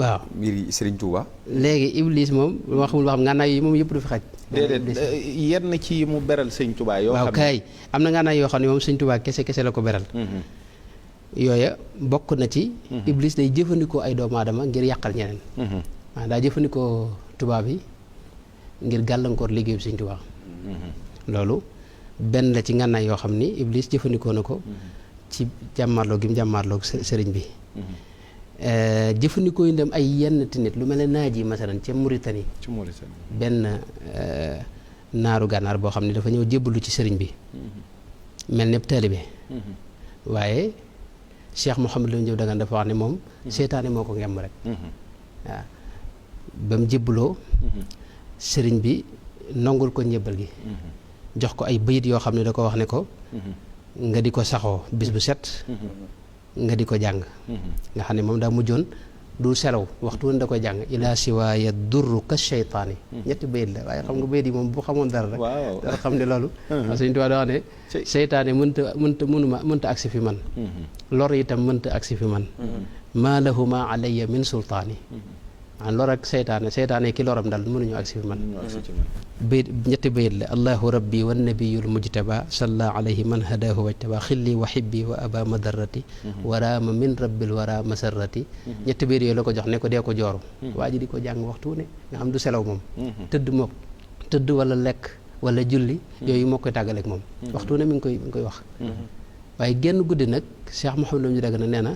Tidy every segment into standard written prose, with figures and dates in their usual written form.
waaw mbir yi Serigne Touba. léegi Iblis moom waxul wax ngànnaay yi moom yëpp du fi xaj. déedéet yenn ci mu beral sëñ Touba yoo xam ne waaw kay am na ngànnaay yoo xam ne moom sëñ Touba kese kese la ko beral. yooya bokk na ci. Iblis day jëfandikoo ay doomu aadama ngir yàqal ñeneen. waaw daa jëfandikoo tubaab yi ngir gàllankoor liggéeyu sëñ Touba. loolu benn la ci ngànnaay yoo xam ni Iblis jëfandikoo na ko. ci jàmmarloo gi mu jàmmarloo sëriñ bi. jëfandikoo yi dem ay yenn nit lu mel ne naaj yi masalan ca Mauritanie. benn naaru gànnaar boo xam ne dafa ñëw jébbalu ci sëriñ bi. mel ne taalibe. waaye Cheikh Mouhamadou Lamine Diop Dagana dafa wax ne moom. seetaane moo ko ngemb rek. waaw ba mu jébbaloo. sëriñ bi nongul ko njébbal gi. jox ko ay bayit yoo xam ne da ko wax ne ko. nga di ko saxoo bis bu set. nga di ko jàng. nga xam ne moom daa mujjoon du selaw waxtu woon da koy jàng ilaa siwaaya durru ka sheytaani ñetti bayit la waaye xam nga bayit yi moom bu xamoon dara rek dara xam ne loolu parce que ñu tubaab da wax ne seytaane mënta agsi fi man lor itam mënta agsi fi man maa lahu ma alayya min sultaani lor ak seytaane ki loram daal mënuñu agsi fi man bayit ñetti bayit la allahu rabbi wa nabiyul mujtaba salla alayhi man hadahu wajtaba xilli wa xibbi wa aba madarrati waraama min rabbil wara masarrati ñetti bayit yooyu la ko jox ne ko dee ko jooru waa ji di ko jàng waxtu ne nga xam du selaw moom tëdd wala lekk wala julli yooyu moo koy tàggaleeg moom waxtu ne mi ngi koy wax waaye genn guddi nag Cheikh Mouhamadou Lamine Diop Dagana nee na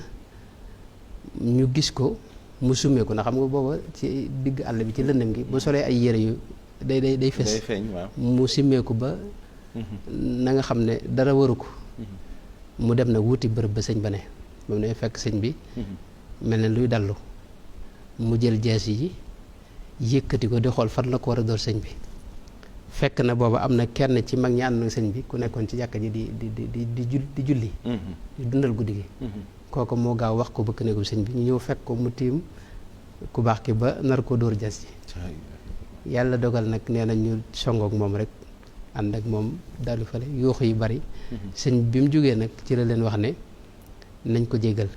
ñu gis ko mu summeeku ndax xam nga booba ci digg àll bi ci lëndëm gi bu solee ay yére yu day fes mu simmeeku ba na nga xam ne dara waru ko mu dem nag wuti bërëb ba sëñ ba ne moom ne fekk sëñ bi mel ne luy dallu mu jël jees yi yëkkati ko di xool fan la ko war a door sëñ bi fekk na booba am na kenn ci mag ñi ànd na sëñ bi ku nekkoon ci jàkka ji di julli di dundal guddi gi kooku moo gaaw wax ko bëkk néegu sëñ bi ñu ñëw fekk ko mu tiim ku baax ki ba nar ko dóor jas yi yàlla dogal nag nee na ñu songook moom rek ànd ak moom dalu fale yuuxu yi bari sëñ bi mu jógee nag ci la leen wax ne nañ ko jéggal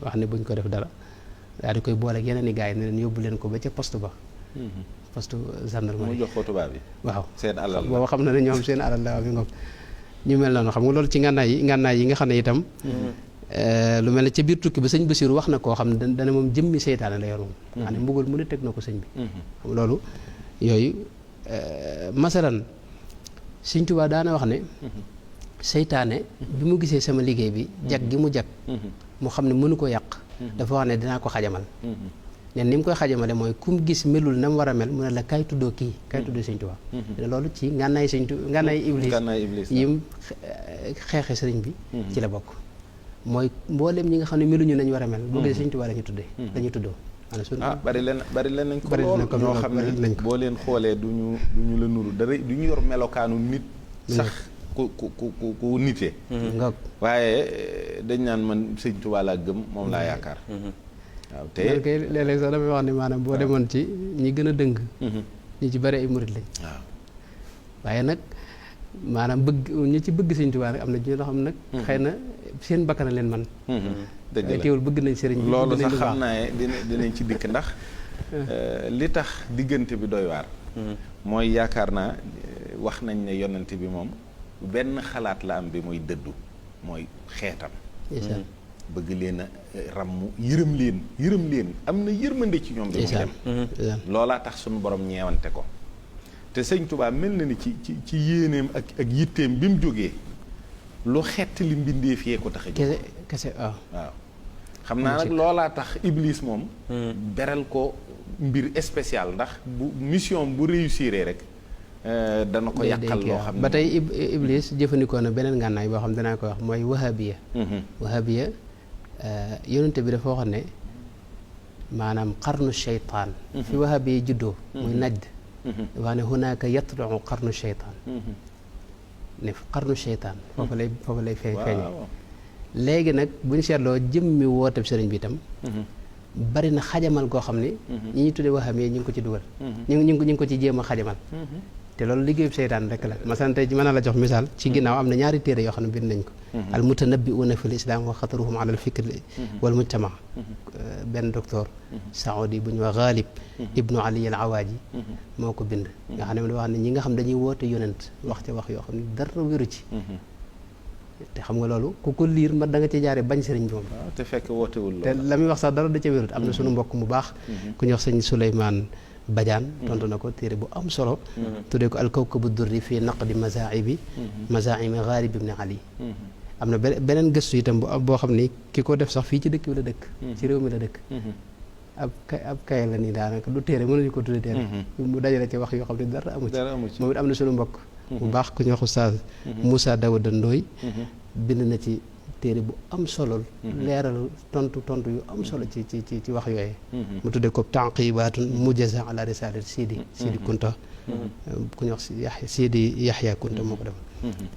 wax ne buñ ko def dara daal di koy boole ak yeneen i gars yi ne leen yóbbu leen ko ba ca poste ba poste gendarmerie mu jox ko tubaab bi waaw seen alal booba xam na ne ñoom seen alal la bi ngoom ñu mel noonu xam nga loolu ci ngànnaay yi nga xam ne itam lu mel ne ca biir tukki ba sëñ Basiru wax na koo xam ne dana moom jëmmi seytaane la yor moom xam ne mbugal mu ne teg na ko sëñ bi xam loolu yooyu masalan sëñ Tuubaa daana wax ne seytaane bi mu gisee sama liggéey bi jag gi mu jag mu xam ne mënu ko yàq dafa wax ne dinaa ko xajamal ne ni mu koy xajamale mooy kum gis melul na mu war a mel mu ne la kaay tuddoo kii kaay tuddoo sëñ Tuubaa loolu ci ngànnaay ngànnaay iblis yim xeexe sëriñ bi ci la bokk mooy mboolem ñi nga xam ne meluñu nañ war a mel boo gisee sëñ Tuubaa lañu tuddee lañu tuddoo bari leen nañ ko lool ñoo xam ne boo leen xoolee duñu la nuru dara duñu yor melokaanu nit sax ku nitee waaye dañ naan man sëñ Tuubaa laa gëm moom laa yaakaar waaw te léeg-léeg sax damay wax ne maanaam boo demoon ci ñi gën a dëng ñi ci bari ay murit lañ waaw waaye nag maanaam ñi ci bëgg sëñ Tuubaa nag am na ñoo xam nag xëy na seen bakkan leen man dëgg la teewul bëgg nañ sëriñ bi loolu sax xam naa dinañ ci dikk ndax li tax diggante bi doy waar mooy yaakaar naa wax nañ ne yonent bi moom benn xalaat la am bi muy dëddu mooy xeetam bëgg leen a ràmm yërëm leen am na yërmande ci ñoom bi muy dem loolaa tax suñu borom ñeewante ko te sëñ Tuubaa mel na ni ci yéeneem ak yitteem bi mu jógee lu xett li mbindeef yee ko tax a jóg kese waaw xam naa nag loolaa tax Iblis moom beral ko mbir spécial ndax bu mission bu réussir rek dana ko yàqal loo xam ne ba tey Iblis jëfandikoo na beneen ngànnaay boo xam danaa ko wax mooy wahabiya yonente bi dafa waxoon ne maanaam xarnu sheytaan fi wahabiya juddoo muy najd wax ne hunaaka yatlu xarnu sheytaan ne xarnu sheytaan foofu lay feeñe léegi nag bu ñu seetloo jëmmi wooteeb sëriñ bi itam bari na xajamal goo xam ne ñi ñuy tuddee wahabiya ñu ngi ko ci dugal ñu ngi ko ci jéem a xajamal te loolu liggéeyub seytaan rek la masalan tey mën na la jox misaal ci ginnaaw am na ñaari téere yoo xam ne bind nañ ko al mutanabbi'una fil islam wa xataruhum ala al fikr wal mujtama benn docteur saoudi bu ñu wax Ghalib ibnu Ali al Awaaji moo ko bind nga xam ne wax ne ñi nga xam dañuy woote yonent wax ca wax yoo xam ne dara wéru ci te xam nga loolu ku ko liir ma da nga ci jaare bañ sëriñ bi moom te fekk wootewul te la muy wax sax dara da ca wérut am na suñu mbokk mu baax ku ñuy wax sëñ Souleymane Badiane tontu na ko téere bu am solo tuddee ko alkawkabu durri fii naqdi mazaibi mazaimi Ghalib ibn Ali am na beneen gëstu itam boo xam ni ki ko def sax fii ci dëkk bi la dëkk ci réew mi la dëkk ab kay la nii daanaka du téere mënuñu ko tuddee téere mu dajale ci wax yoo xam ne dara amu ci moom it am na suñu mbokk bu baax ku ñuy wax Oustaz Moussa Daouda Ndoye bind na ci téere bu am solo leeral tontu yu am solo ci wax yooyee mu tuddee ko tanqibaatun mujaza ala risalat Sidi Kunta ku ñuy wax Sidi Yaxya Kunta moo ko def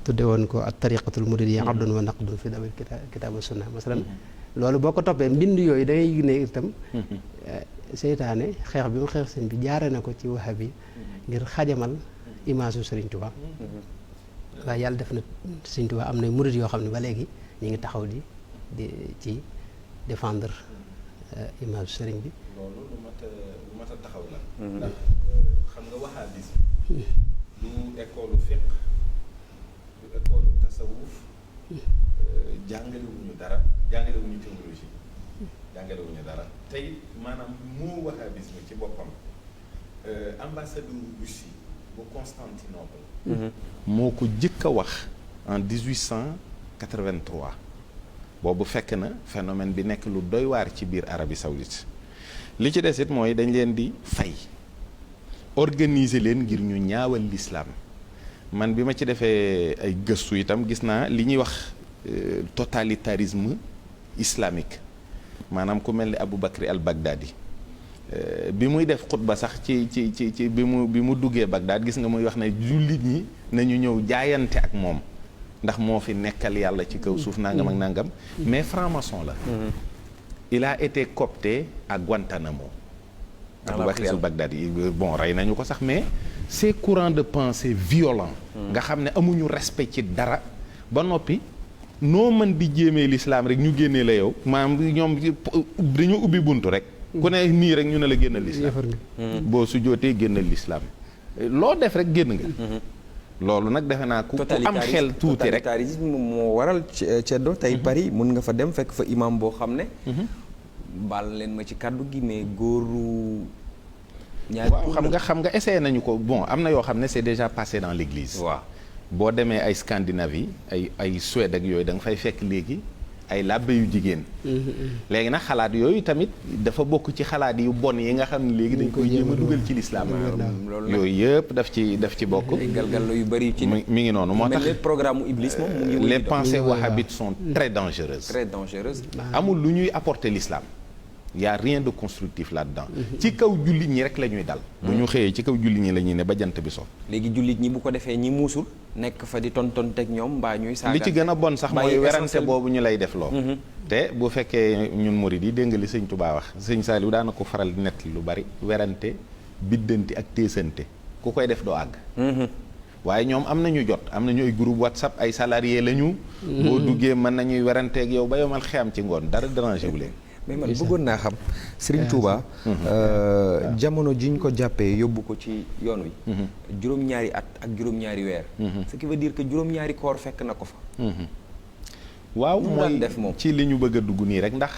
tudde woon ko at tariqatul muridiyya abdun wa naqdun fi dawil kitaab wa sunna masalan loolu boo ko toppee mbind yooyu da ngay ne itam seytaane xeex bi mu xeex sëñ bi jaare na ko ci wahabi ngir xajamal image u Sëriñ Tuubaa waaye yàlla def na Sëriñ Tuubaa am na murid yoo xam ne ba léegi ñu ngi taxaw di ci défendre image sëriñ bi. loolu lu mat a taxaw la. ndax xam nga wahabisme du école fiqh du école tasawuf jàngalewuñu dara jàngalewuñu théologie jàngalewuñu dara tey maanaam moo wahabisme ci boppam ambassadeur Russie bu Constantinople. moo ko jëkk a wax en 1883 boobu fekk na phénomène bi nekk lu doy waar ci biir Arabie Saoudite li ci des it mooy dañ leen di fay organiser leen ngir ñu ñaawal l'islam man bi ma ci defee ay gëstu itam gis naa li ñuy wax totalitarisme islamique maanaam ku mel ni Abu Bakri al-Baghdadi bi muy def xutba sax ci bi mu duggee Bagdad gis nga muy wax ne jullit ñi nañu ñëw jaayante ak moom ndax moo fi nekkal yàlla ci kaw suuf nangam ak nangam mais franc-maçon la il a été coopté à Guantanamo Abu Bakr al-Baghdadi bon rey nañu ko sax mais ces courants de pensée violents nga xam ne amuñu respect ci dara ba noppi noo mën di jéemee l'islam rek ñu génnee la yow maanaam ñoom dañu ubbi buntu rek ku ne nii rek ñu ne la génnal l'islam boo su jootee génnal l'islam loo def rek génn nga loolu nag defe naa ku am xel tuuti rek totalitarisme moo waral ceddo tey Paris mun nga fa dem fekk fa imam boo xam ne baal leen ma ci kàddu gi mais góoru ñaari waaw xam nga essayé nañu ko bon am na yoo xam ne c'est déjà passé dans l'église waaw boo demee ay Scandinavie ay Suède ak yooyu da nga fay fekk léegi ay làbbe yu jigéen léegi nag xalaat yooyu tamit dafa bokk ci xalaat yu bon yi nga xam ne léegi dañ koy jéem a dugal ci l'islam yooyu yëpp daf ci bokk galgal yu bari ci mi ngi noonu moo tax programme Iblis moom les pensées wahhabites sont très dangereuses amul lu ñuy apporter l'islam y a rien de constructif là-dedans ci kaw jullit ñi rek la ñuy dal bu ñu xëyee ci kaw jullit ñi la ñuy ne ba jant bi so léegi jullit ñi bu ko defee ñi muusul nekk fa di tontonteeg ñoom mbaa ñuy saaga li ci gën a bon sax mooy werante boobu ñu lay def loo te bu fekkee ñun murid yi dégg nga li sëñ Touba wax sëñ Saliou daana ko faral di nett lu bari werante biddanti ak téesante ku koy def doo àgg waaye ñoom am nañu jot am nañu ay groupe WhatsApp ay salarié lañu boo duggee mën nañuy weranteeg yow ba yomal xeyam ci ngoon dara dérangé wu leen mais man bëggoon naa xam Serigne Touba jamono jiñ ko jàppee yóbbu ko ci yoon wi juróom-ñaari at ak juróom-ñaari weer ce qui veut dire que juróom-ñaari koor fekk na ko fa waaw mooy def moom ci li ñu bëgg a dugg nii rek ndax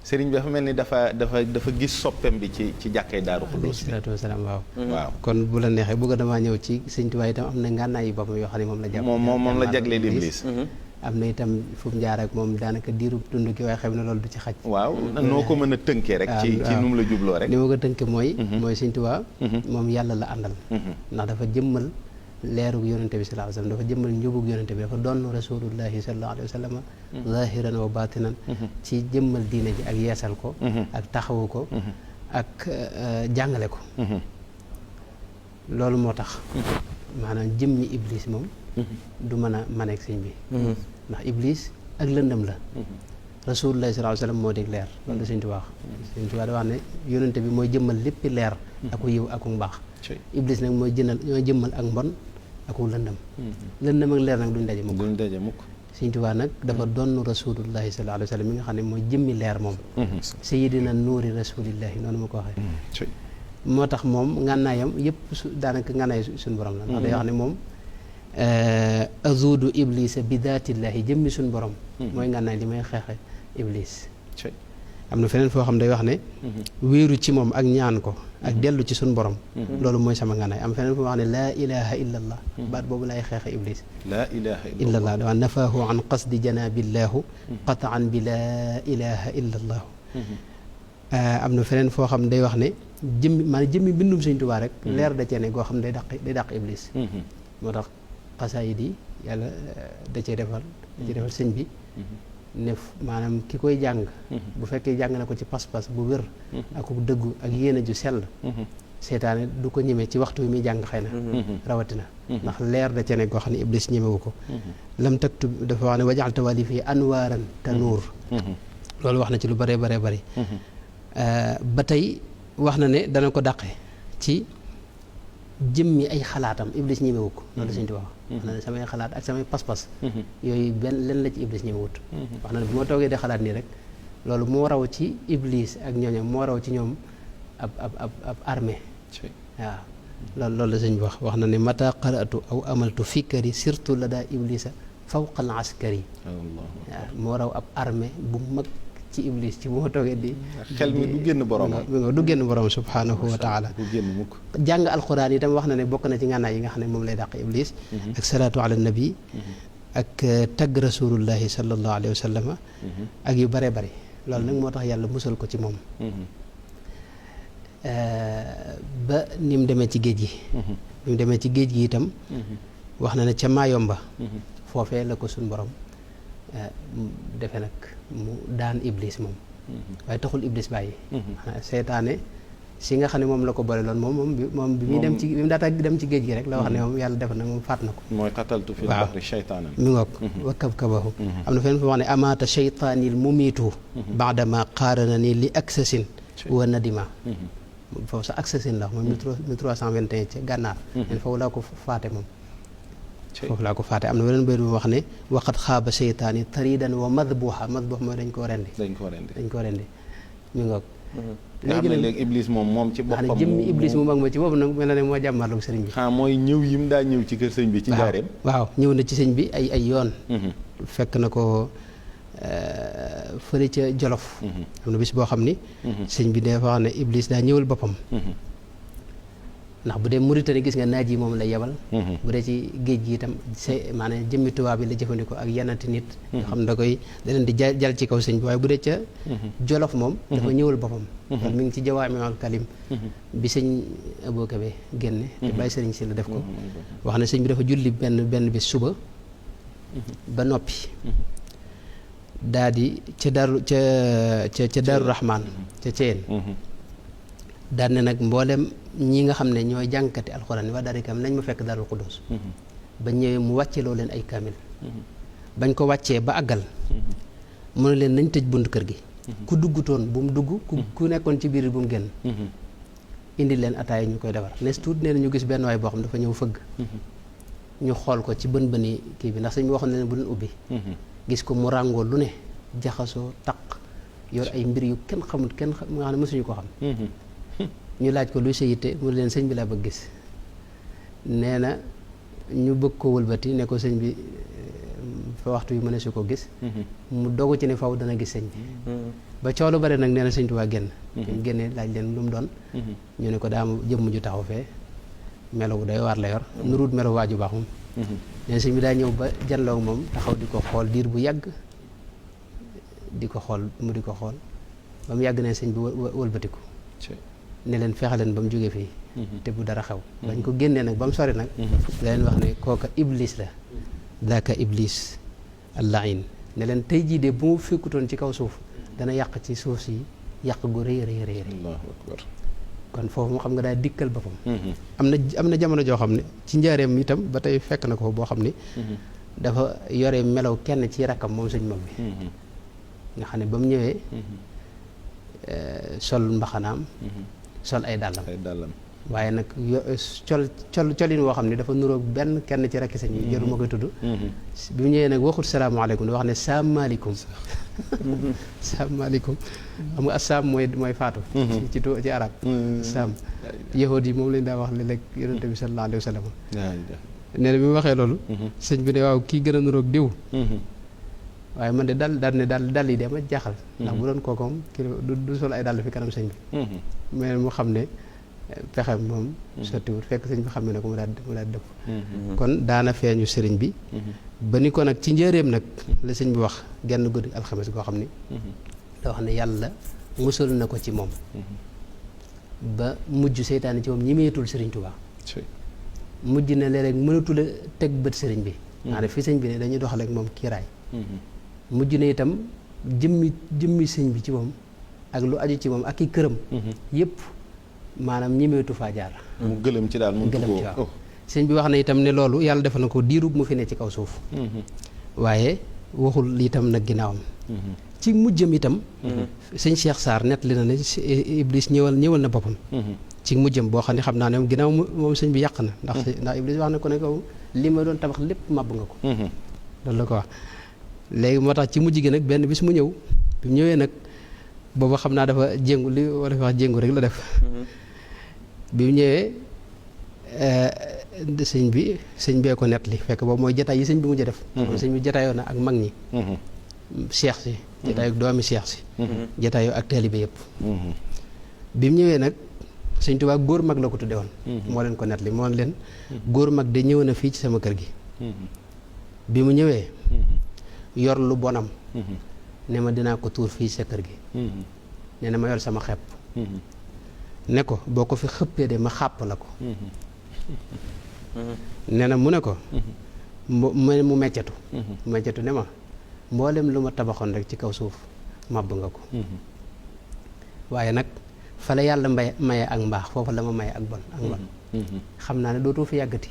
Serigne bi dafa mel ni dafa gis soppem bi ci jàkkee Daaru Xudoos bi salaatu wasalaam waaw kon bu la neexee bëgg damaa ñëw ci Serigne Touba itam am na ngànnaay yu boppam yoo xam ne moom la jàpp moom la jagleel Iblis am na itam fu mu jaar ak moom daanaka diiru dund ki waaye xam ne loolu du ci xaj waaw noo ko mën a tënkee rek ci nu mu la jubloo rek li ma ko tënkee mooy Sëñ Tuubaa moom yàlla la àndal ndax dafa jëmmal leerug yonente bi sallallahu alayhi wa sallam dafa jëmmal njubug yonente bi dafa doon rasulullahi sallallahu alayhi wa sallam zahiran wa batinan ci jëmmal diine ji ak yeesal ko ak taxawu ko ak jàngale ko loolu moo tax maanaam jëmmi Iblis moom du mën a maneeg sëñ bi ndax Iblis ak lëndëm la rasulullah sallallahu alayhi wasallam moo dig leer loolu da Sëñ Tuubaa wax Sëñ Tuubaa da wax ne yonente bi mooy jëmmal léppi leer aku yiw aku mbaax iblis nag mooy jëmmal ak mbon ak lëndëm lëndëm ak leer nag duñ daje mukk Sëñ Tuubaa nag dafa donn rasulullahi sallallahu alayhi wa sallam mi nga xam ne mooy jëmmi leer moom sayyidina nuuri rasulillahi noonu ma ko waxee moo tax moom ngànnaayam yëpp daanaka ngànnaay suñu borom la ndax day wax ne moom azudu iblisa bi daatillahi jëmmi suñu borom mooy ngànnaay li may xeexe iblis am na feneen foo xam day wax ne wéeru ci moom ak ñaan ko ak dellu ci suñu borom loolu mooy sama ngànnaay am feneen foo wax ne laa ilaha illa allah baat boobu lay xeexe iblis laa ilaha illa allah dawa nafaahu an qasdi janabillahu qataan bi laa ilaha illa allahu am na feneen foo xam day wax ne jëmmi bindum Sëñ Tuubaa rek leer da cee ne goo xam day dàq iblis moo tax xasaayid yi yàlla da cee defal sëñ bi ne maanaam ki koy jàng bu fekkee jàng na ko ci pas-pas bu wér ak ku dëggu ak yéene ju sell seetaane du ko ñeme ci waxtu wi muy jàng xëy na rawatina ndax leer da cee ne goo xam ne iblis ñemewu ko lam taktub dafa wax ne wajaal tawali fii anwaaran tanuur loolu wax na ci lu bëree bëri ba tey wax na ne dana ko dàqe ci jëmmi ay xalaatam iblis ñemewu ko loolu Sëñ Tuubaa wax na ne samay xalaat ak samay pas-pas yooyu benn len la ci iblis ñemewut wax na ne bu ma toogee di xalaat nii rek loolu moo raw ci iblis ak ñooñam moo raw ci ñoom ab armée waaw loolu la sëñ bi wax na ne mata qara'tu aw amaltu fikari surtout la daa iblisa fawqa al askari waaw moo raw ab armée bu mag ci iblis ci bu ma toogee di xel mi du génn borom du génn borom subhanahu wa taala du génn mukk jàng alquran itam wax na ne bokk na ci ngànnaay yi nga xam ne moom lay dàq iblis ak salaatu ala nabi ak tagg rasulullahi sallallahu alayhi wa sallama ak yu bare bari loolu nag moo tax yàlla musal ko ci moom ba ni mu demee ci géej gi bi mu demee ci géej gi itam wax na ne ca Maayomba foofee la ko suñ borom defe nag mu daan iblis moom waaye taxul iblis bàyyi seytaane si nga xam ne moom la ko boole loon moom bi muy dem ci bi mu daata dem ci géej gi rek la wax ne moom yàlla def na moom faat na ko mooy xataltu fi bahri shaytaana mi ngoog wa kabkabahu am na fenn fa wax ne amaata shaytaanil mumiitu baadama qaarana ni li aksasin wa nadima foofu sax aksasin la moom 1321 ci gànnaar nen foofu laa ko faate moom foofu laa ko faate am na weneen béy bu wax ne waqat xaaba seytaani taridan wa madbuha mooy dañ koo rendi mi ngoog léegi iblis moom ci boppam xam ne jëmmi iblis mu mag ma ci boobu nag mel na ne moo jàmmarloog sëriñ bi mooy ñëw yim daa ñëw ci kër sëñ bi ci njaareem waaw ñëw na ci sëñ bi ay yoon fekk na ko fële ca Jolof am na bis boo xam ni sëñ bi dafa wax ne iblis daa ñëwal boppam ndax bu dee Mauritanie gis nga naaj yi moom lay yebal bu dee ci géej gi itam maanaam jëmmi tubaab bi la jëfandikoo ak yenati nit nga xam da leen di jal ci kaw sëñ bi waaye bu dee ca Jolof moom dafa ñëwal boppam loolu mi ngi ci Jawaamiul Kalim bi sëñ Abou Kébé génne te bàyyi sëriñ si la def ko wax ne sëñ bi dafa julli benn bis suba ba noppi daa di ca Daaru Rahmaan ca Ceyeen daan ne nag mboolem ñi nga xam ne ñooy jànkati alxuraan waa daari kaamil nañ ma fekk Daarul Xudoos ba ñëwee mu wàcce loo leen ay kaamil bañ ko wàccee ba àggal mu ne leen nañ tëj bunt kër gi ku duggutoon bu mu dugg ku nekkoon ci biir bu mu génn indi leen ataaya ñu koy defar nes tuut nee na ñu gis benn waay boo xam dafa ñëw fëgg ñu xool ko ci bën-bëni kii bi ndax sëñ bi waxoon na leen bu leen ubbi gis ko mu ràngoo lu ne jaxasoo taq yor ay mbir yu kenn xamul nga xam ne mësuñu ko xam ñu laaj ko luy sa yitte mu ne leen sëñ bi laa bëgg gis nee na ñu bëgg ko wëlbati ne ko sëñ bi fa waxtu yu mën a su ko gis mu dogu ci ne faw dana gis sëñ bi ba coow lu bare nag nee na sëñ Tuubaa génn ñu génnee laaj leen lu mu doon ñu ne ko daa am jëmm ju taxaw fee melo bu day waar la yor nuruut melo waaju baax moom nee na sëñ bi daa ñëw ba janloog moom taxaw di ko xool diir bu yàgg di ko xool mu di ko xool ba mu yàgg ne sëñ bi wëlbatiku ne leen fexe leen ba mu jógee fii te bu dara xew bañ ko génnee nag ba mu sori nag da leen wax ne kooka iblis la daaka iblis allahin ne leen tey jii de bu mu fekkutoon ci kaw suuf dana yàq ci suuf si yàq gu rëy Allahu akbar kon foofu moo xam nga daal dikkal boppam am na jamono joo xam ne ci njaareem itam ba tey fekk na ko boo xam ni dafa yore melaw kenn ci rakkam moom sëñ mag bi nga xam ne ba mu ñëwee sol mbaxanaam sol ay dàllam waaye nag colin woo xam ne dafa nuroog benn kenn ci rakki sëñ yi jëru ma koy tudd bi mu ñëwee nag waxut salaamaaleykum da wax ne saamaaleykum saamaaleykum xam nga assaam mooy faatu ci arab saam yahuud yi moom lañ daa wax léeg-léeg yonente bi sallallahu alayhi wa sallam nee na bi mu waxee loolu sëñ bi ne waaw kii gën a nuroog diw waaye man de dal yi de ma jaaxal ndax bu doon kookoom kii du sol ay dàll fi kanam sëñ bi mais mu xam ne pexe moom sottiwut fekk sëñ bi xam ne ko mu daal dëpp kon daana feeñu sëriñ bi ba ni ko nag ci njëreem nag la sëñ bi wax genn guddi alxames goo xam ni da wax ne yàlla musal na ko ci moom ba mujj seytaane ci moom ñi meetul sëriñ Tuubaa mujj na léeg-léeg mënatul a teg bët sëriñ bi maanaam fi sëñ bi ne dañuy doxal ak moom kiiraay mujj na itam jëmmi sëñ bi ci moom ak lu aju ci moom ak i këram yëpp maanaam ñemeetu faa jaar mu gëlëm ci daal mu gëlëm ci waaw sëñ bi wax na itam ne loolu yàlla defal na ko diirub mu fi ne ci kaw suuf waaye waxul itam nag ginnaawam ci mujjam itam sëñ Cheikh Sarr nett li na ne Iblis ñëwal na boppam ci mujjam boo xam ne xam naa ne moom ginnaaw moom sëñ bi yàq na ndax Iblis wax na ko ne ko li ma doon tabax lépp màbb nga ko loolu la ko wax léegi moo tax ci mujj gi nag benn bis mu ñëw bi mu ñëwee nag booba xam naa dafa jéngu li wala fi wax jéngu rek la def bi mu ñëwee sëñ bee ko nett li fekk boobu mooy jataay yi sëñ bi mujj def moom sëñ bi jataayoo na ak mag ñi seex si jataay ak doomi seex si jataayoo ak taalibe yëpp bi mu ñëwee nag sëñ Tuubaa góor mag la ko tudde woon moo leen ko nett li moo leen góor mag de ñëw na fii ci sama kër gi bi mu ñëwee yor lu bonam ne ma dinaa ko tuur fii sa kër gi nee na ma yor sama xepp ne ko boo ko fi xëppee de ma xàpp la ko nee na mu ne ko mu meccatu ne ma mboolem lu ma tabaxoon rek ci kaw suuf màbb nga ko waaye nag fa la yàlla maye ak mbaax foofu la ma maye ak bon xam naa ne dootoo fi yàggati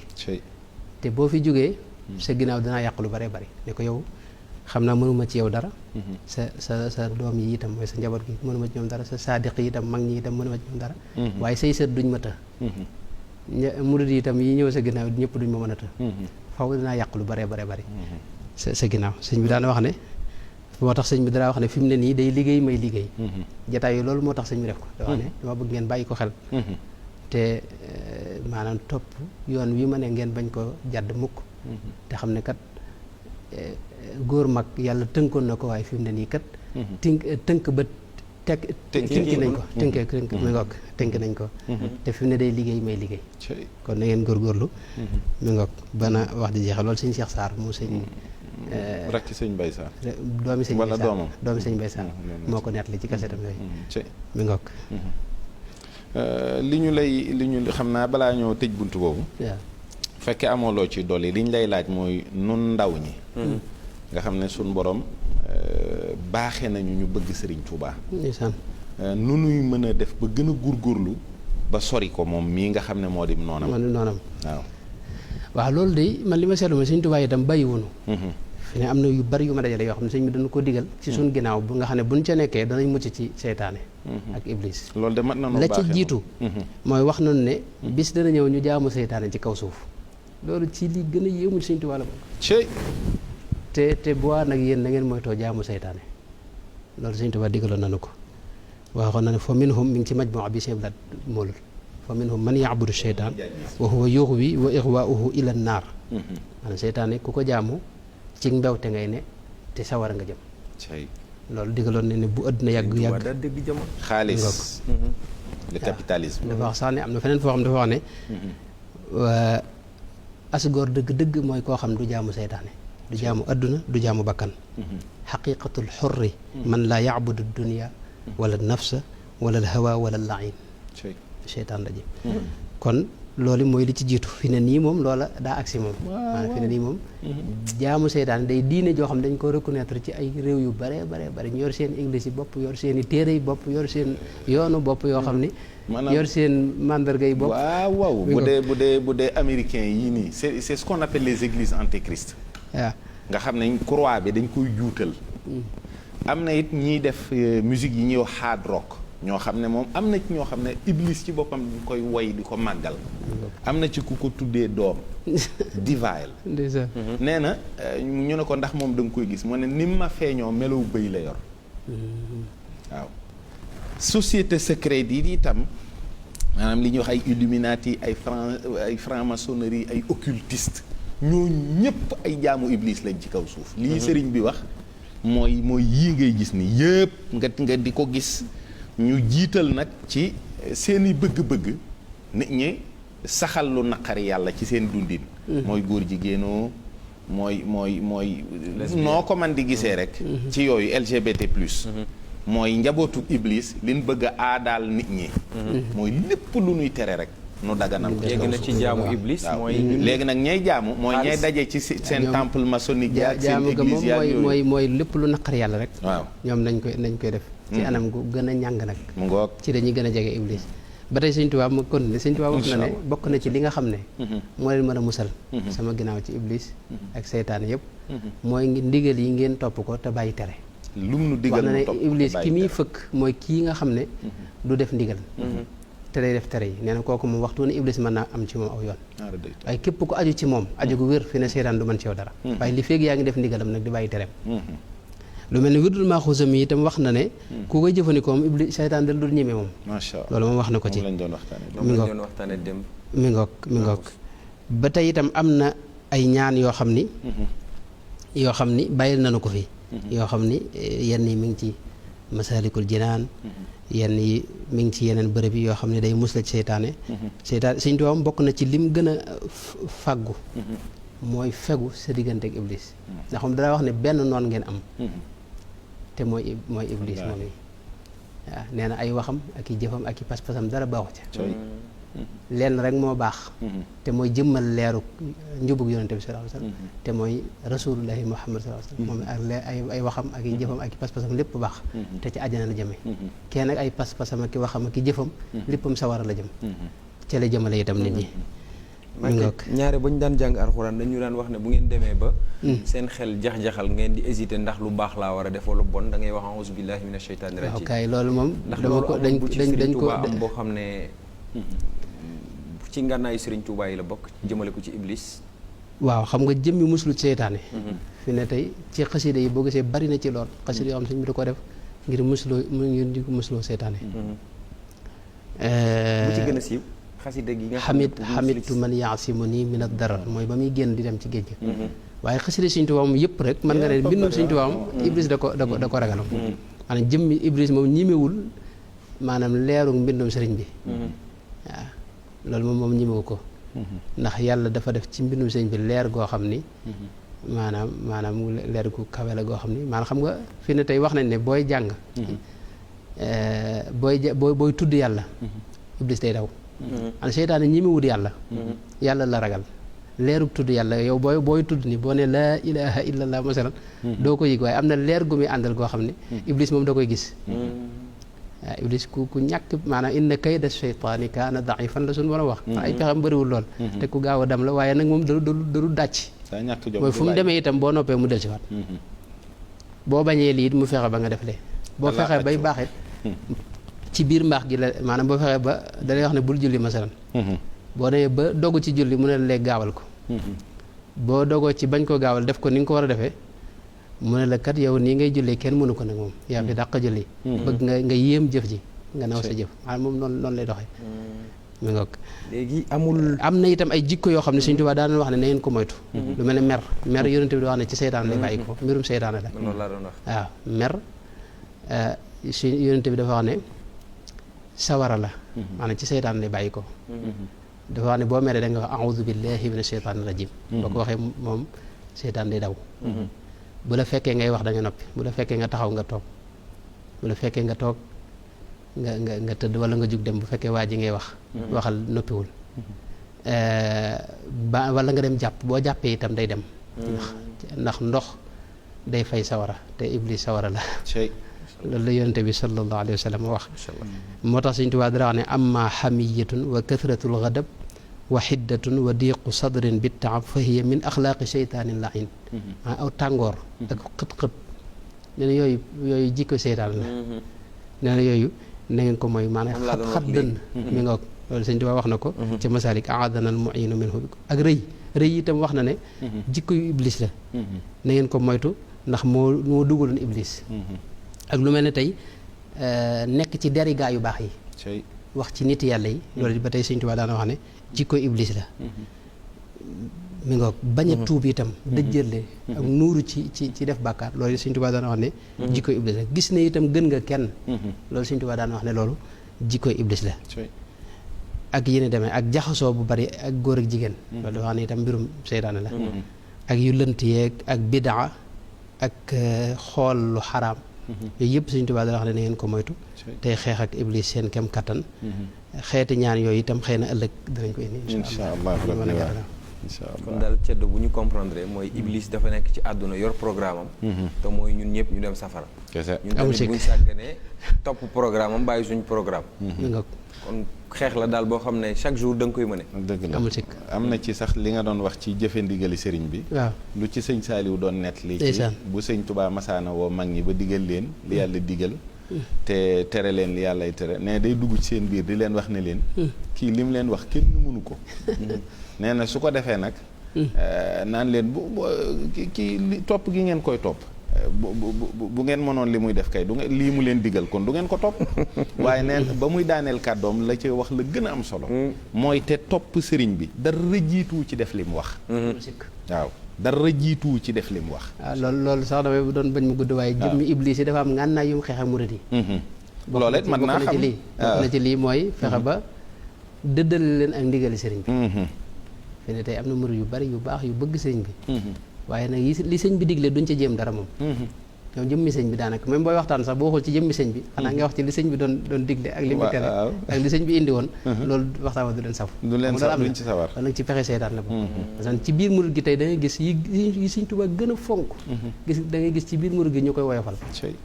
te boo fi jógee sa ginnaaw dinaa yàq lu bare bari ne ko yow xam naa mënuma ci yow dara sa doom yi itam mooy sa njaboot gi mënuma ci ñoom dara sa saadiq yi itam mag ñi itam mënuma ci ñoom dara waaye say sët duñ ma të murid yi itam yi ñëw sa ginnaaw ñëpp duñ ma mën a të faw dinaa yàq lu bare bari sa ginnaaw sëñ bi daana wax ne moo tax sëñ bi dara wax ne fi mu ne nii day liggéey may liggéey jataay yi loolu moo tax sëñ bi def ko da wax ne dama bëgg ngeen bàyyi ko xel te maanaam topp yoon wi ma ne ngeen bañ ko jàdd mukk te xam ne kat góor mag yàlla tënkoon na ko waaye fi mu ne nii kat tënk ba tënki nañ ko tënk nañ ko te fi mu ne day liggéey may liggéey kon na ngeen góorgóorlu mi ngoog bana wax di jeexal loolu sëñ Cheikh Sarr mu sëñ rakki sëñ Mbaye Sarr doomi sëñ wala doomam doomi sëñ Mbaye Sarr moo ko nettali ci kasetam yooyu mi ngoog li ñu xam naa balaa ñoo tëj bunt boobu fekke amoo loo ci dolli li ñu lay laaj mooy nun ndaw ñi nga xam ne suñ borom baaxee nañu ñu bëgg Serigne Touba nu nuy mën a def ba gën a góorgóorlu ba sori ko moom mii nga xam ne moo di noonam waaw loolu de man li ma seetlu ma Serigne Touba itam bàyyi wunu fi ne am na yu bari yu ma dajale yoo xam ne sëñ bi dañu ko digal ci suñ ginnaaw bu nga xam ne buñ ca nekkee danañ mucc ci seytaane ak iblis loolu de mat na la ci jiitu mooy wax nañu ne bis dana ñëw ñu jaamu seytaane ci kaw suuf loolu ci li gën a yéemu ci Sëñ Tuubaa la bokk te bu waa nag yéen na ngeen moytoo jaamu seytaane loolu Sëñ Tuubaa digaloon nañu ko waxoon na ne fa minhum mi ngi ci majmuu bi seen blaat moolul fa minhum man yaabudu seytaan wa huwa yuxwi wa ixwaauhu ila naar maanaam seytaane ku ko jaamu ci mbewte ngay ne te sawara nga jëm loolu digaloon na ne bu àdduna yàgg xaalis le capitalisme dafa wax sax ne am na feneen foo xam dafa wax ne asgoor dëgg-dëgg mooy koo xam du jaamu seytaane du jaamu adduna du jaamu bakkan xaqiqatul xurri man laa yaabudu dunia wala nafsa wala hawa wala lain seytaan rajim kon loolu mooy li ci jiitu fi ne nii moom loola daa agsi moom maanaam fi ne nii moom jaamu seytaane day diine joo xam dañ ko reconnaître ci ay réew yu bare ñu yor seen église yi bopp yor seen i téere yi bopp yor seen yoonu bopp yoo xam ni yor seen mandarga yi bopp waaw bu dee américain yii nii c'est ce qu'on appelle les églises antéchrist waaw nga xam ne croix bi dañ koy juutal am na it ñiy def musique yi ñuy wax hard rock ñoo xam ne moom am na ci ñoo xam ne iblis ci boppam dañ koy woy di ko màggal. am na ci ku ko tuddee doom divael nee na ñu ne ko ndax moom da nga koy gis mu ne ni ma feeñoo melow bëy la yor waaw société secrète yi itam maanaam li ñuy wax ay illuminati ay franc-maçonnerie ay occultiste ñoo ñëpp ay jaamu iblis lañ ci kaw suuf lii sëriñ bi wax mooy yii ngay gis ni yëpp nga di ko gis ñu jiital nag ci seeni bëgg-bëgg nit ñi saxal lu naqari yàlla ci seen dundin mooy góor jigéenoo mooy noo ko man di gisee rek ci yooyu LGBT plus mooy njabootu iblis liñ bëgg a aadaal nit ñi mooy lépp lu ñuy tere rek nu daganal ko léegi nag ci jaamu iblis mooy léegi nag ñay jaamu mooy ñay daje ci seen temple maçonnique yi ak seen église moom mooy lépp lu naqar yàlla rek waaw ñoom nañ koy def ci anam gu gën a ñàng nag mu ngoog ci dañuy gën a jege iblis ba tey Sëñ Tuubaa mu continué Sëñ Tuubaa wax na ne bokk na ci li nga xam ne moo leen mën a musal sama ginnaaw ci iblis ak seytaan yëpp mooy ndigal yi ngeen topp ko te bàyyi tere lum nu digal wax na ne iblis ki muy fëkk mooy kii nga xam ne du def ndigal te day def tere yi nee na kooku moom waxtu ne iblis mën naa am ci moom aw yoon waaye képp ku aju ci moom aju gu wér fi ne seytaan du mën ci yow dara waaye li feeg yaa ngi def ndigalam nag di bàyyi tereem lu mel ni wirdul maaxuusam yi itam wax na ne ku koy jëfandikoo moom iblis seytaan dal dul ñeme moom loolu moom wax na ko ci mi ngoog ba tey itam am na ay ñaan yoo xam ni bàyyil nañu ko fi yoo xam ni yenn yi mi ngi ci masaalikul jinaan yenn yi mi ngi ci yeneen bërëb yi yoo xam ne day musla ci seytaane Sëñ Tuubaa bokk na ci lim gën a fàggu mooy fegu sa diggante ak iblis ndax moom dana wax ne benn noon ngeen am te mooy iblis moom yi waaw nee na ay waxam ak i jëfam ak i pas-pasam dara baaxu ca lenn rek moo baax te mooy jëmmal leeru njubug yonente bi sallallahu alayhi wasallam te mooy rasulullahi muhammad sallallahu alayhi wasallam moom ay waxam ak i jëfam ak i pas-pasam lépp baax te ci àjjana la jëme kenn ak ay pas-pasam ak i waxam ak i jëfam léppam sawara la jëm ca la jëmale itam nit ñi ñaare ba ñu daan jàng alxuraan dañu daan wax ne bu ngeen demee ba seen xel jax-jaxal ngeen di hésiter ndax lu baax laa war a def wala bon da ngay wax a'uuzu billahi minash shaytaani rajiim ok loolu moom ndax loolu dañ ko am boo xam ne ci ngànnaayu Sëriñ Tuubaa yi la bokk jëmale ko ci iblis waaw xam nga jëmmi muslu ci seytaane fi ne tey ci xasida yi boo gisee bari na ci lool xasida yoo xam suñ bi da ko def ngir di ko musloo seytaane bu ci gën a siiw xasida gi nga xamitu man yaasimu nii min ad-darar mooy ba muy génn di dem ci géej gi waaye xasida Sëñ Tuubaa moom yëpp rek mën nga ne mbindum Sëñ Tuubaa moom iblis da ko ragalam maanaam jëmmi iblis moom ñimewul maanaam leeru mbindum sëriñ bi waaw loolu moom ñimewu ko ndax yàlla dafa def ci mbindum sëriñ bi leer goo xam ni maanaam leer gu kawe la goo xam ni maanaam xam nga fi ne tey wax nañ ne booy jàng booy tudd yàlla iblis day daw an seytaane ñi mu wut yàlla la ragal leerug tudd yàlla yow booy tudd ni boo ne laa ilaha illallah masalan doo ko yëg waaye am na leer gu muy àndal goo xam ne iblis moom da koy gis waaw iblis ku ñàkk maanaam inna kayda sheytaani kaana daifan la suñu war a wax ay pexam bëriwul lool te ku gaaw a dem la waaye nag moom daru dàcc mooy fu mu demee itam boo noppee mu del si waat boo bañee lii it mu fexe ba nga def lee boo fexee bay baax it ci biir mbaax gi la maanaam boo fexee ba dalay wax ne bul julli masalan boo demee ba dogu ci julli mu ne la léegi gaawal ko boo dogoo ci bañ koo gaawal def ko ni nga ko war a defee mu ne la kat yow nii ngay jullee kenn mënu ko nag moom yaa fi dàq julli bëgg nga yéem jëf ji nga naw sa jëf maanaam moom noonu lay doxee mi ngoog léegi am na itam ay jikko yoo xam ne Sëñ Tuubaa daan wax ne na ngeen ko moytu lu mel ne mer yonente bi di wax ne ci seytaan lay bàyyi ko mbirum seytaane la waaw mer su yonente bi dafa wax ne sawara la maanaam ci seytaan lay bàyyi ko dafa wax ne boo meree da nga wax a'uudu billahi mina sheytaani rajim boo ko waxee moom seytaan day daw bu la fekkee ngay wax da nga noppi bu la fekkee nga taxaw nga toog bu la fekkee nga toog nga tëdd wala nga jug dem bu fekkee waa ji ngay wax waxal noppiwul wala nga dem jàpp boo jàppee itam day dem ndax ndox day fay sawara te iblis sawara la loolu la yonente bi sallallahu alayhi wa sallam wax moo tax Sëñ Tuubaa dara wax ne amma xamiyatun wa kathratul ghadab wa xiddatun wa diiqu sadrin bi taab fa hiya min axlaaqi seytaanin lain aw tàngoor ak xët-xët nee na yooyu jikko seytaan la nee na yooyu na ngeen ko mooy maanaam xat dënn mi nga loolu Sëñ Tuubaa wax na ko ci Masaalik aadana al mu'inu minhu ak rëy itam wax na ne jikko yu iblis la na ngeen ko moytu ndax moo dugaloon iblis ak lu mel ne tey nekk ci deri gaa yu baax yi wax ci nit yàlla yi loolu ba tey Sëñ Tuubaa daana wax ne jikko iblis la mi nga bañ a tuub itam dëjjële ak nuuru ci def bàkkaar loolu Sëñ Tuubaa daana wax ne jikko iblis la gis ne itam gën nga kenn loolu Sëñ Tuubaa daana wax ne loolu jikko iblis la ak yéen demee ak jaxasoo bu bari ak góor ak jigéen loolu dafa wax ne itam mbirum seytaane la ak yu lënt yeeg ak bidaa ak xool lu xaraam yooyu yëpp Sëñ Tuubaa dana wax ne na ngeen ko moytu tey xeex ak iblis seen kem kattan xeeti ñaan yooyu itam xëy na ëllëg danañ ko indi incha allah kon daal ceddo bu ñu comprendre mooy iblis dafa nekk ci àdduna yor programme am te mooy ñun ñëpp ñu dem safara ñun tamit buñ sàgganee topp programme am bàyyi suñu programme kon xeex la daal boo xam ne chaque jour da nga koy mëne dëgg la am na ci sax li nga doon wax ci jëfe ndigali sëriñ bi waaw lu ci sëñ Saaliw doon nett li ci bu sëñ Tubaa masaana woo mag ñi ba digal leen li yàlla digal te tere leen li yàllay tere ne day dugg ci seen biir di leen wax ne leen kii li mu leen wax kenn mënu ko nee na su ko defee nag naan leen bu kii topp gi ngeen koy topp bu ngeen mënoon li muy def kay du ngeen lii mu leen digal kon du ngeen ko topp waaye neen ba muy daaneel kàddoom la ci wax la gën a am solo mooy te topp sëriñ bi dara jiituwu ci def li mu wax waaw dara jiituwu ci def li mu wax waaw loolu sax damay doon bañ mu gudd waaye jëmmi iblis yi dafa am ngànnaay yu mu xeex ak murid yi loolu it mën naa xam bokk na ci lii mooy fexe ba dëddale leen ak ndigali sëriñ bi fi ne tey am na murid yu bari yu baax yu bëgg sëriñ bi waaye nag li sëñ bi digle duñ ca jéem dara moom ñoom jëmmi sëñ bi daanaka même booy waxtaan sax boo waxul ci jëmmi sëñ bi xanaa nga wax ci li sëñ bi doon digle ak li mu tere ak li sëñ bi indi woon loolu waxtaan wa du leen saf duñ ci sawar nag ci pexe seytaan la boobu parce que ci biir murid gi tey da ngay gis yi sëñ Tuubaa gën a fonk da ngay gis ci biir murid gi ñu koy woyofal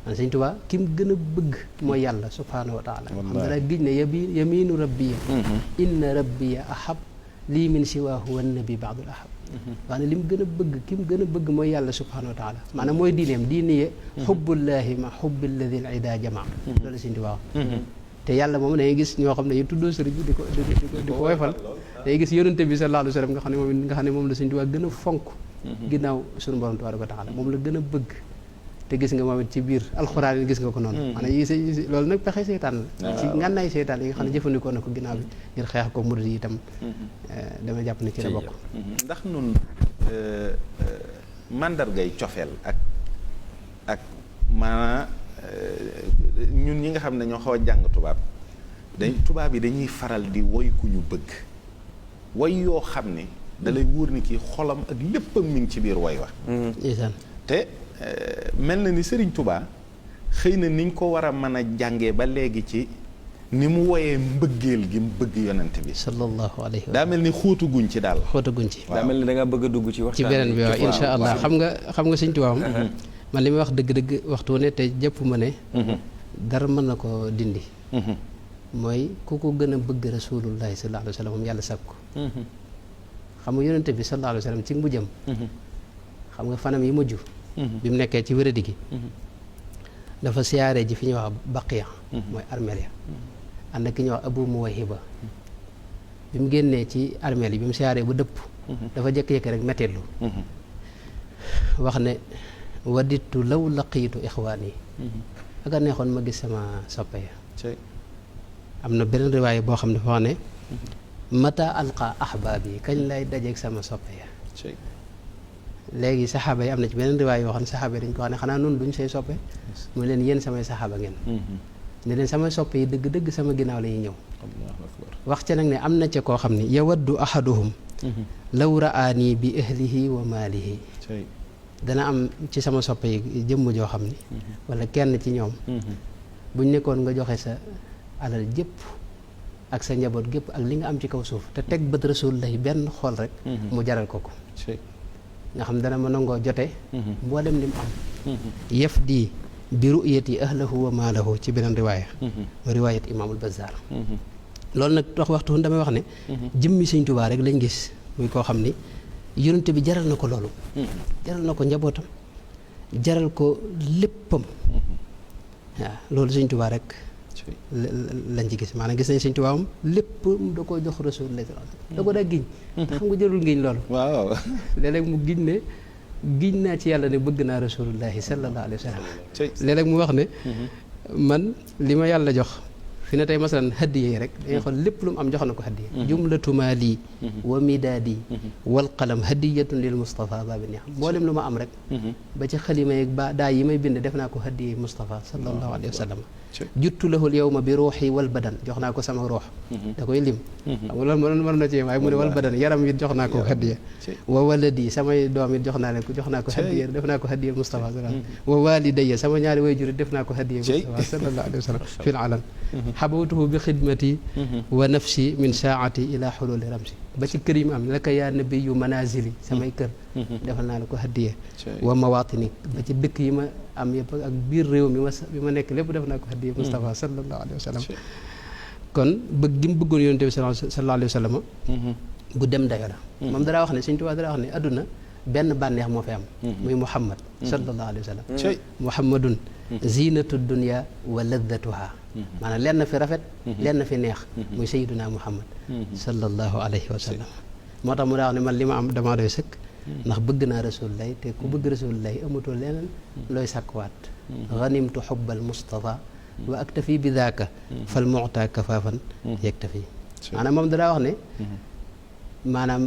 man sëñ Tuubaa ki mu gën a bëgg mooy yàlla subhaanahu wa taala xam nga la gij ne yaminu rabbiya inna rabbiya ahab lii min siwaahu wan nabi baadul ahab wax ne li mu gën a bëgg ki mu gën a bëgg mooy yàlla subhanahu wa taala maanaam mooy diineem diine xubbullaahi ma xubbilladil ida jamaa loolu Sëñ Tuubaa te yàlla moom da ngay gis ñoo xam ne yu tuddoo sëriñ bi di ko woyfal da ngay gis yonente bi sallallahu alayhi wa sallam nga xam ne moom la Sëñ Tuubaa gën a fonk ginnaaw suñu borom tabaaraka wa taala moom la gën a bëgg te gis nga moom it ci biir alxuraan yi gis nga ko noonu maanaam yi loolu nag pexe seytaan la ci ngànnaay seytaan yi nga xam ne jëfandikoo na ko ginnaaw bi ngir xeex ko murid yi itam dama jàpp ne ci la bokk ndax nun mandargay cofeel ak maanaam ñun ñi nga xam ne ñoo xaw a jàng tubaab yi dañuy faral di woy ku ñu bëgg woy yoo xam ne da lay wóor ni kii xolam ak léppam mi ngi ci biir woy wa te mel na ni Serigne Touba xëy na niñ ko war a mën a jàngee ba léegi ci ni mu woyee mbëggeel gi mu bëgg yonent bi sallallahu alayhi wa sallam daa mel ni xóotuguñ ci daal xóotuguñ ci daa mel ni da nga bëgg a dugg ci waxtaan ci beneen bi waaw insha allah xam nga Serigne Touba man li may wax dëgg-dëgg waxtu ne te jëpp ma ne dara mën na ko dindi mooy ku ko gën a bëgg rasulullahi sallallahu alayhi wa sallam moom yàlla sàkk ko xam nga yonent bi sallallahu alayhi wa sallam ci mujjam xam nga fanam yi mujj bi mu nekkee ci wéradi gi dafa siyaare ji fi ñuy wax baqiya mooy armeel ya ànd ak ki ñuy wax abu muwayhiba bi mu génnee ci armeel yi bi mu siyaaree ba dëpp dafa jékki-jékki rek metteetlu wax ne waditu law laqiitu ixwaan yi ak a neexoon ma gis sama soppe ya am na beneen riwaay boo xam ne dafa wax ne mata alqa ahbaab yi kañ lay dajeeg sama soppe ya léegi saxaaba yi am na ci beneen riwaay yoo xam ne saxaaba yi dañ ko wax ne xanaa noonu duñ say soppe mu leen yéen samay saxaaba ngeen ne leen samay soppe yi dëgg-dëgg sama ginnaaw la ñuy ñëw wax ca nag ne am na ca koo xam ne yawaddu ahaduhum law raani bi ahlihi wa maalihi dana am ci sama soppe yi jëmm joo xam ni wala kenn ci ñoom buñ nekkoon nga joxe sa alal jëpp ak sa njaboot gépp ak li nga am ci kaw suuf te teg bët rasulullah benn xool rek mu jaral ko nga xam dana ma nangoo jote mboolem li mu am yëf di bi ru'yati ahlahu wa maalahu ci beneen riwaaya riwaayat imaamul Bazzaar loolu nag waxtu damay wax ne jëmmi Sëñ Tuubaa rek lañ gis muy koo xam ni yonent bi jaral na ko loolu jaral na ko njabootam jaral ko léppam waaw loolu Sëñ Tuubaa rek lañ ci gis maanaam gis nañ Sëñ Tuubaa lépp da koo jox Rasulullah da ko daa giñ te xam nga jërul ngiñ loolu waaw léeg-léeg mu giñ ne giñ naa ci yàlla ne bëgg naa Rasulullahi sallallahu alayhi wa sallam léeg-léeg mu wax ne man li ma yàlla jox fi ne tey masalan hadiya yi rek dañuy xool lépp lu mu am jox na ko hadiya jumlatu maali wa midaadi wal qalam hadiyatun lil Mustafa babi ni xam mboolem lu ma am rek ba ci xalima yeeg ba daa yi may bind def naa ko hadiya Mustafa sallallahu alayhi wa sallam juttu lahul yawma bi ruuxi wal badan jox naa ko sama ruux da koy lim xam nga loolu mën na ci waaye mu ne wal badan yaram it jox naa ko hadiya wa waladi samay doom it jox naa leen ko jox naa ko hadiya def naa ko hadiya Mustafa wa walidayya sama ñaari wayjur def naa ko hadiya Mustafa sallallahu alayhi wa sallam fil alan xabawtuhu bi xidmati wa nafsi min saati ila xululi ramsi ba ci kër yi mu am laka yaa nabiyu manazili samay kër defal naa la ko hadiya wa mawatini ba ci dëkk yi ma am yëpp ak biir réew mi ma nekk lépp def naa ko hadiya Mustafa sallallahu alayhi wa sallam kon bëgg gi mu bëggoon yonent bi sallallahu alayhi wa sallam bu dem dayo la moom dara wax ne Sëñ Tuubaa dara wax ne adduna benn bànneex moo fi am muy Muhammad sallallahu alayhi wa sallam Muhammadun zinatu dunya wa laddatuha maanaam lenn fi rafet lenn fi neex muy sayyiduna Muhammad sallallahu alayhi wa sallam moo tax mu daa wax ne man li ma am damaa doy sëkk ndax bëgg naa Rasulullah te ku bëgg Rasulullah amatoo leneen looy sàkkuwaat ganimtu xubbal Mustafa wa aktafi bi daaka fal mu'ta kafaafan yaktafi maanaam moom daa wax ne maanaam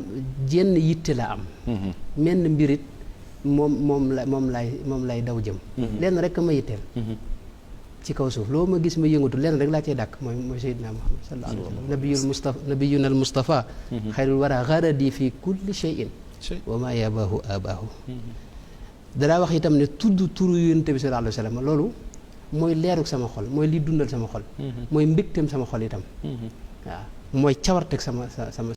jenn yitte la am menn mbirit moom lay daw jëm lenn rek ma yitteel ci kaw suuf loo ma gis ma yëngatu lenn rek laa cay dàkk mooy Seydina Muhammad sallallahu alayhi wa sallam nabiyul Mustafa nabiyuna al Mustafa xayrul wara garadi fi kulli shay'in wa ma yabahu abahu danaa wax itam ne tudd turu Yonent bi sallallahu alayhi wa sallam loolu mooy leeruk sama xol mooy li dundal sama xol mooy mbégteem sama xol itam waaw mooy cawarteg sama